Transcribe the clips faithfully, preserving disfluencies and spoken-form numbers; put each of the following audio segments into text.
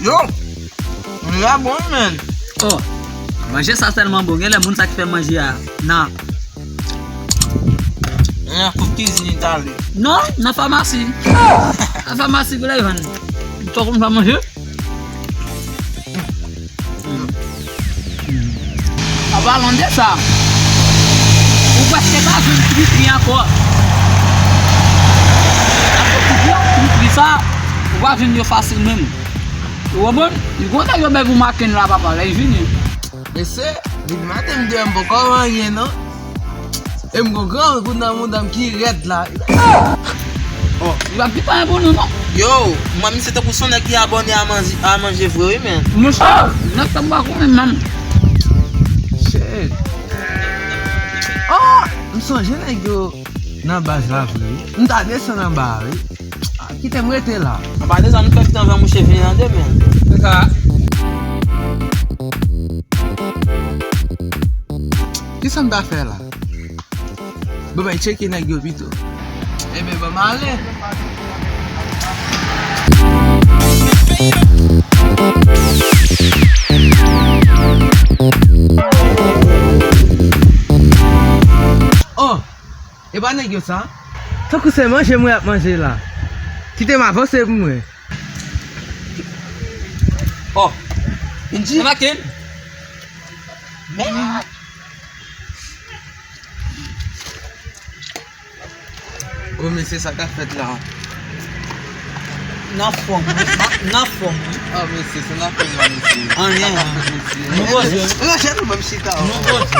Yo, manje a bon, men. Oh, manje sa tèlman bon. Genlè moun sa ki fè manje a nan Nan koup kizin Itali. Non, nan famasi. Nan famasi pou lè vann. Ou konn pa manje? An palan de sa, ou prèske pa jwenn kri kri ankò. Paske kri kri, kri kri sa, ou pa jwenn yo fasil menm. Ou konprann? Li kontan yo bèl pou maken la, papa, lè l vini. Mesye, depi maten m deyò m poko wè anyen non. E m gon gran gout nan mouda m ki rèd la. Oh, li p ap gen anyen pou nou non. Yo, mwen misye tankou se yon nèg ki abòne a manje, a manje vre wi men. Monchè, nèg sa m pa konnen menm. Shit. Oh, m sonje nèg yo nan baz la vre wi. M ta desann anba a wi. Ah, kite m rete la. Anba de sa nou fè ti anvan mouche vini nan demen. Se sa. Kisa m ta fè la? Bon, bay tcheke nèg yo pito. Ebyen, ban m ale. Oh! E pa nèg yo sa? Tankou se manje mwen ap manje la. Kite m avanse pou mwen. Oh. Vin di. Mèd. O mesye, sa k ap fèt la? Nan fòm wi. Nan fòm wi. Ah mesye, se nan fòm la mesye. Anyen. Sa k ap fèt mesye? Nou poze. Rachèt ou ban m chita. Nou poze.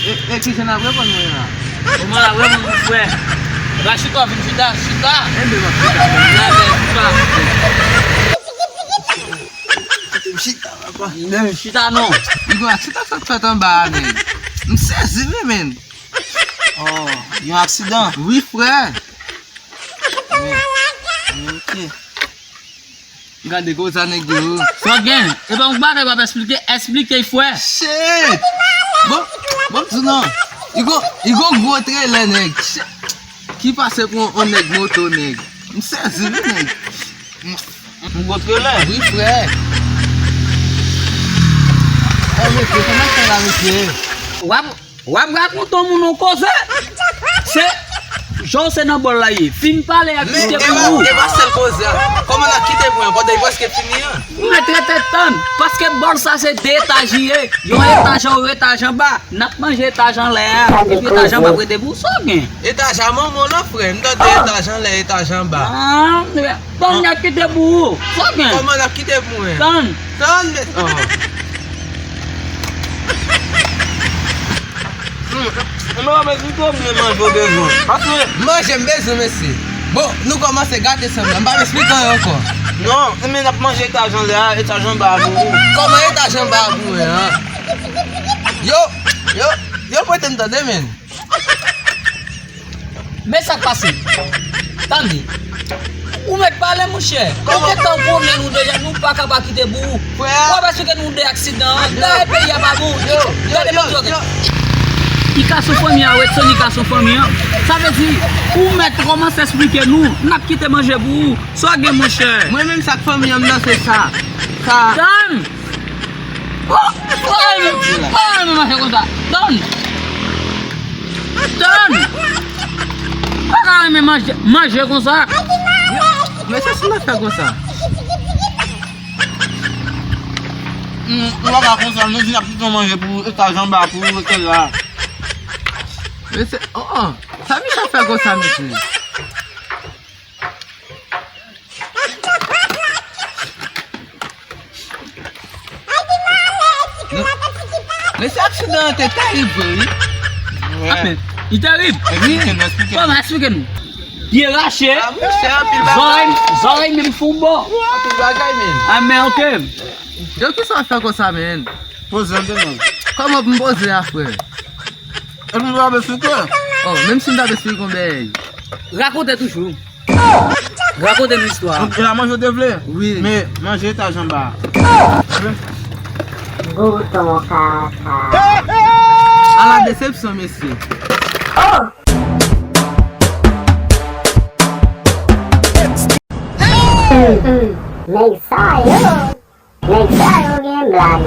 E, e, e kijan n ap reponn mwen la? Kòman n ap reponn mwen frè? Rachita, vin chita, chita. Enben m ap chita. Enben chita. Chita, papa. Menm chita non. Igwa, chita sa k fèt anba a, nèg. M sezi wi, men. Oh, yon aksidan. Wi, frè. Wi. Ok. Gade koza nèg yo. Sa w gen? E pa yon bagay w ap esplike, esplike, frè. Shit! Bon, bon, m di non. Li gon, li gon gwo trelè, nèg. Shit. Ki pase pou yon nèg moto, nèg. M sezi, wi, nèg. M gwo trelè. Wi, frè. Oh, mesye, kòman fè la, mesye? W ap, w ap rakonte yon moun yon koze. Se, jan w se nan bòl la ye. Fin pale ak kite pou ou. Men, e pa, e pa sèl koze a. Kòman n ap kite pou mwen, pandan li prèske fini an? Ou mèt rete tann, paske bòl sa se de etaj li ye. Yon etaj anwo, etaj anba. N ap manje etaj anlè a, epi etaj anba ap rete pou ou, sa w gen? Etaj a manman w non, frè. M tande etaj anlè, etaj anba. Ah, tann, n ap kite pou ou. Sa w gen? Kòman n ap kite pou mwen? Tann. Tann, men, oh. Hmm, men w ap esplike w byen manje w bezwen. Paske manje m bezwen, mesye. Bon, nou kòmanse gate sa m nan. M p ap esplike anyen ankò. Non, men n ap manje etaj anlè a, etaj anba a pou ou. Kòman etaj anba a pou mwen, an? Yo, yo, yo prete m tande, men. Men sa k pase. Tande. Ou mèt pale, monchè. Ou gentan konnen nou deja, nou pa ka pa kite pou ou. Frè. W ap esplike nou de aksidan an. Dayè peyi a pa bon. Gade moun yo gen. Li ka sou fanmi an, Wetson, li ka sou fanmi an. Sa vle di, ou mèt kòmanse esplike nou. N ap kite manje pou ou. Sa w gen, monchè? Mwen menm sa k fanmi an m nan, se sa. Sa. Tann! Oh! Pa renmen, pa renmen manje konsa. Tann! Tann! Pa ka renmen manje, manje konsa. Men se si m ap fè konsa. Hmm, ou pa ka konsa, nou vin ap kite manje pou etaj anba pou ou rete la. Men se, oh, oh. Sa misye ap fè konsa, mesye? Men se aksidan an te terib vre wi. Wi. Amen. Li terib. Wi. Kòman, eksplike nou? Pye rache. Ah, monchè, anpil bagay. Zòrèy, zòrèy menm fè yon bò. Anpil bagay, men. Amen, ok. Yo, kisa w fè konsa, men? Poze anpil, men. Kòman pou m poze a, frè? Epi m ap esplike. Oh, menm si m t ap esplike yon bèy. Rakonte toujou. Rakonte nou istwa. Donk, e la manje w te vle? Wi. Men, manje etaj anba. Bouton kaka. Ala desepsyon, mesye. Hmm, nèg sa yo, nèg sa yo gen blag.